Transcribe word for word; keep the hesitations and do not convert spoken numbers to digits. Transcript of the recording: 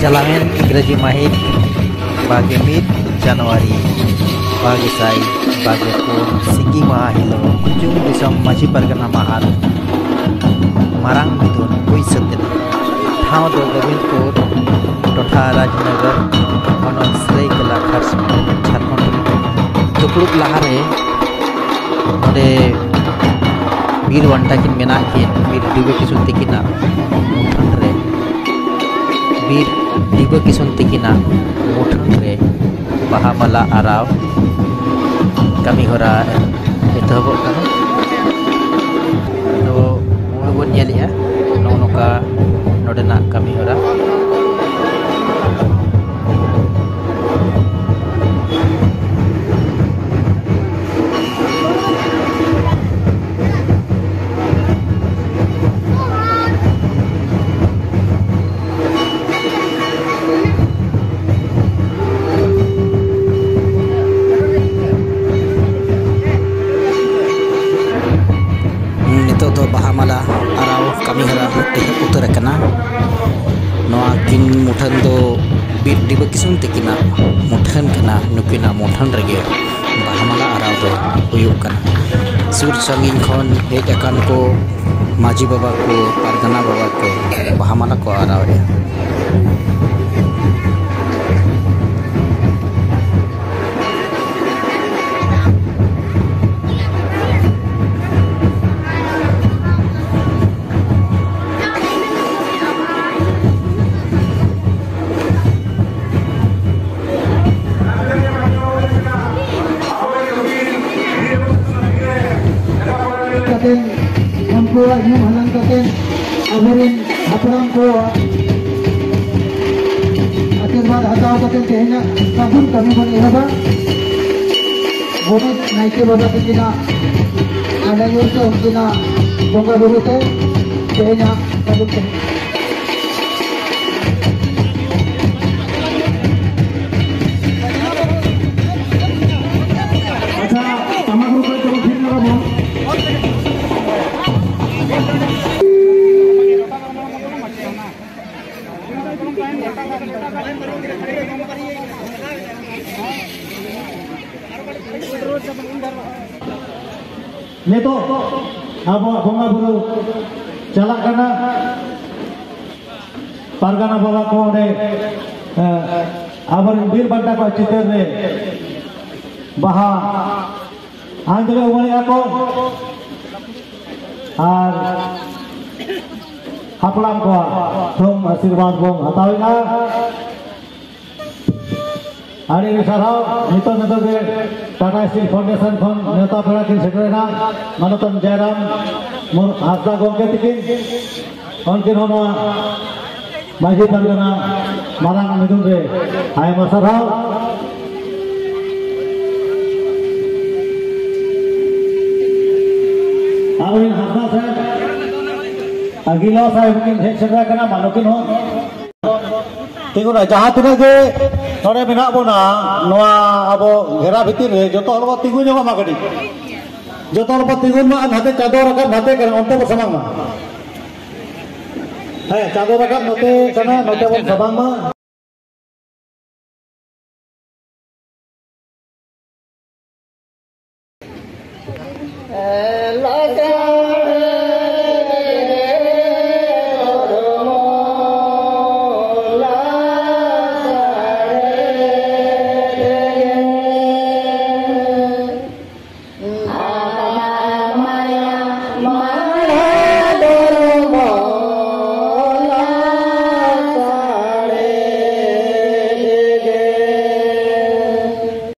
ᱪᱟᱞᱟᱣᱮᱱ ᱤᱝᱨᱮᱡᱤ ᱢᱟᱹᱦᱤᱛ ᱵᱟᱜᱮ ᱢᱤᱫ ᱡᱟᱱᱩᱣᱟᱨᱤ ᱵᱟᱜᱮ ᱥᱟᱭ ᱵᱟᱜᱮ ᱯᱩᱱ ᱥᱤᱸᱜᱤ ᱢᱟᱦᱟ ᱦᱤᱞᱳᱜ ᱡᱩᱢ ᱫᱤᱥᱚᱢ ᱢᱟᱹᱡᱷᱤ ᱯᱟᱨᱜᱟᱱᱟ ᱢᱟᱦᱟᱞ ᱢᱟᱨᱟᱝ ᱢᱩᱫᱟᱹᱢ ᱦᱩᱭ ᱥᱟᱹᱛ ᱮᱱᱟ᱾ ᱴᱷᱟᱶ ᱫᱚ ᱜᱳᱵᱤᱱᱫᱽᱯᱩᱨ ᱴᱚᱴᱷᱟ, ᱨᱟᱡᱽᱱᱚᱜᱚᱨ ᱦᱚᱱᱚᱛ, ᱥᱟᱹᱨᱟᱹᱭᱠᱮᱞᱟ ᱠᱷᱟᱨᱥᱚᱶᱟ, ᱡᱷᱟᱲᱠᱷᱚᱸᱰ᱾ ᱫᱩᱯᱲᱩᱵ ᱞᱟᱦᱟᱨᱮ ᱱᱚᱰᱮ ᱵᱤᱨ ᱵᱟᱱᱴᱟ ᱠᱤᱱ ᱢᱮᱱᱟᱜ ᱠᱤᱱ, ᱵᱤᱨ ᱰᱤᱵᱟᱹ ᱠᱤᱥᱩᱱ ᱛᱤᱠᱤᱱᱟᱜ ᱢᱩᱴᱷᱟᱹᱱ ᱨᱮ, ᱵᱤᱨ ᱰᱤᱵᱟᱹ ᱠᱤᱥᱩᱱ ᱛᱤᱠᱤᱱᱟᱜ ᱢᱩᱴᱷᱟᱹᱱ ᱨᱮ ᱵᱟᱦᱟ ᱢᱟᱞᱟ ᱟᱨᱟᱣ ᱠᱟᱹᱢᱤ ᱦᱚᱨᱟ ᱮᱛᱚᱦᱚᱵᱚᱜ ᱠᱟᱱᱟ᱾ ᱛᱚ, ᱱᱚᱜᱼᱚᱭ ᱵᱚᱱ ᱧᱮᱞᱮᱜᱼᱟ, ᱱᱚᱜᱼᱚ ᱱᱚᱝᱠᱟ ᱱᱚᱰᱮᱱᱟᱜ ᱠᱟᱹᱢᱤ ᱦᱚᱨᱟ᱾ ᱱᱤᱛᱚᱜ ᱫᱚ ᱵᱟᱦᱟ ᱢᱟᱞᱟ ᱟᱨᱟᱣ ᱠᱟᱹᱢᱤ ᱦᱚᱨᱟ ᱮᱦᱚᱵ ᱩᱛᱟᱹᱨ ᱟᱠᱟᱱᱟ᱾ ᱱᱚᱣᱟ ᱠᱤᱱ ᱢᱩᱴᱷᱟᱹᱱ ᱫᱚ ᱵᱤᱨ ᱰᱤᱵᱟᱹ ᱠᱤᱥᱩᱱ ᱛᱤᱠᱤᱱᱟᱜ ᱢᱩᱴᱷᱟᱹᱱ ᱠᱟᱱᱟ᱾ ᱱᱩᱠᱤᱱᱟᱜ ᱢᱩᱴᱷᱟᱹᱱ ᱨᱮᱜᱮ ᱵᱟᱦᱟ ᱢᱟᱞᱟ ᱟᱨᱟᱣ ᱫᱚ ᱦᱩᱭᱩᱜ ᱠᱟᱱᱟ᱾ ᱥᱩᱨ ᱥᱟᱺᱜᱤᱧ ᱠᱷᱚᱱ ᱦᱮᱡ ᱟᱠᱟᱱ ᱠᱚ ᱢᱟᱹᱡᱷᱤ ᱵᱟᱵᱟ ᱠᱚ, ᱯᱟᱨᱜᱟᱱᱟ ᱵᱟᱵᱟ ᱠᱚ ᱵᱟᱦᱟ ᱢᱟᱞᱟ ᱠᱚ ᱟᱨᱟᱣᱮᱫᱼᱟ᱾ ᱠᱟᱛᱮ, ᱩᱱᱠᱩᱣᱟᱜ ᱧᱩᱢ ᱦᱟᱞᱟᱝ ᱠᱟᱛᱮ, ᱟᱵᱚᱨᱮᱱ ᱦᱟᱯᱲᱟᱢ ᱠᱚᱣᱟᱜ ᱟᱥᱤᱨᱵᱟᱫᱽ ᱦᱟᱛᱟᱣ ᱠᱟᱛᱮ ᱛᱮᱦᱮᱧᱟᱜ ᱥᱟᱹᱜᱩᱱ ᱠᱟᱹᱢᱤ ᱵᱚᱱ ᱮᱦᱚᱵᱟ᱾ ᱜᱚᱰᱮᱛ ᱱᱟᱭᱠᱮ ᱵᱟᱵᱟ ᱛᱟᱹᱠᱤᱱᱟᱜ ᱟᱞᱮ ᱧᱮᱞᱛᱮ ᱩᱱᱠᱤᱱᱟᱜ ᱵᱚᱸᱜᱟ ᱵᱩᱨᱩ ᱛᱮ ᱛᱮᱦᱮᱧᱟᱜ ᱥᱟᱹᱜᱩᱱ ᱠᱟᱹᱢᱤ᱾ ᱟᱪᱪᱷᱟ, ᱴᱟᱢᱟᱠ ᱨᱩ ᱠᱚ ᱪᱚᱞᱚ ᱛᱷᱤᱨ ᱧᱚᱜ ᱟᱵᱚᱱ᱾ ᱱᱤᱛᱚᱜ ᱟᱵᱚᱣᱟᱜ ᱵᱚᱸᱜᱟ ᱵᱩᱨᱩ ᱪᱟᱞᱟᱜ ᱠᱟᱱᱟ᱾ ᱯᱟᱨᱜᱟᱱᱟ ᱵᱟᱵᱟ ᱠᱚ ᱚᱸᱰᱮ, ᱮ, ᱟᱵᱚᱨᱮᱱ ᱵᱤᱨ ᱵᱟᱱᱴᱟ ᱠᱚᱣᱟᱜ ᱪᱤᱛᱟᱹᱨ ᱨᱮ ᱵᱟᱦᱟ ᱟᱸᱡᱽᱞᱮ ᱩᱢᱟᱹᱲᱮᱜᱼᱟ ᱠᱚ ᱟᱨ ᱦᱟᱯᱲᱟᱢ ᱠᱚᱣᱟᱜ ᱛᱷᱩᱢ ᱟᱥᱤᱨᱵᱟᱫᱽ ᱵᱚᱱ ᱦᱟᱛᱟᱣᱮᱫᱼᱟ᱾ ᱟᱹᱰᱤ ᱟᱹᱰᱤ ᱥᱟᱨᱦᱟᱣ᱾ ᱱᱤᱛᱚᱜ ᱱᱤᱛᱚᱜ ᱜᱮ ᱴᱟᱴᱟ ᱥᱴᱤᱞ ᱯᱷᱟᱣᱩᱱᱰᱮᱥᱚᱱ ᱠᱷᱚᱱ ᱱᱮᱣᱛᱟ ᱯᱮᱲᱟ ᱠᱤᱱ ᱥᱮᱴᱮᱨᱮᱱᱟ, ᱢᱟᱱᱚᱛᱟᱱ ᱡᱟᱭᱨᱟᱢ ᱢᱩᱨ-, ᱦᱟᱸᱥᱫᱟ ᱜᱚᱢᱠᱮ ᱛᱤᱠᱤᱱ᱾ ᱩᱱᱠᱤᱱ ᱦᱚᱸ ᱱᱚᱣᱟ ᱢᱟᱹᱡᱷᱤ ᱯᱟᱨᱜᱟᱱᱟ ᱢᱟᱨᱟᱝ ᱢᱤᱫᱩᱱ ᱨᱮ ᱟᱭᱢᱟ ᱥᱟᱨᱦᱟᱣ᱾ ᱟᱵᱚᱨᱮᱱ ᱦᱟᱸᱥᱫᱟ ᱥᱟᱦᱮᱵᱽ, ᱟᱹᱜᱤᱞᱟ ᱥᱟᱦᱮᱵᱽ ᱠᱤᱱ ᱦᱮᱡ ᱥᱮᱴᱮᱨ ᱟᱠᱟᱱᱟ, ᱢᱟ ᱱᱩᱠᱤᱱ ᱦᱚᱸ᱾ ᱛᱤᱸᱜᱩᱱᱟ, ᱡᱟᱦᱟᱸ ᱛᱤᱱᱟᱹᱜ ᱜᱮ ᱱᱚᱰᱮ ᱢᱮᱱᱟᱜ ᱵᱚᱱᱟ, ᱱᱚᱣᱟ ᱟᱵᱚ ᱜᱷᱮᱨᱟ ᱵᱷᱤᱛᱤᱨ ᱨᱮ ᱡᱚᱛᱚ ᱦᱚᱲ ᱵᱚ ᱛᱤᱸᱜᱩ ᱧᱚᱜᱚᱜ ᱢᱟ ᱠᱟᱹᱴᱤᱡ᱾ ᱡᱚᱛᱚ ᱦᱚᱲ ᱵᱚ ᱛᱤᱸᱜᱩᱱ ᱢᱟ, ᱱᱟᱛᱮ ᱪᱟᱸᱫᱚ ᱨᱟᱠᱟᱵ ᱱᱟᱛᱮ ᱠᱟᱱᱟ, ᱚᱱᱛᱮ ᱵᱚ ᱥᱟᱢᱟᱝ ᱢᱟ᱾ ᱦᱮᱸ, ᱪᱟᱸᱫᱚ ᱨᱟᱠᱟᱵ ᱱᱚᱛᱮ ᱠᱟᱱᱟ, ᱱᱚᱛᱮ ᱵᱚᱱ ᱥᱟᱢᱟᱝ ᱢᱟ᱾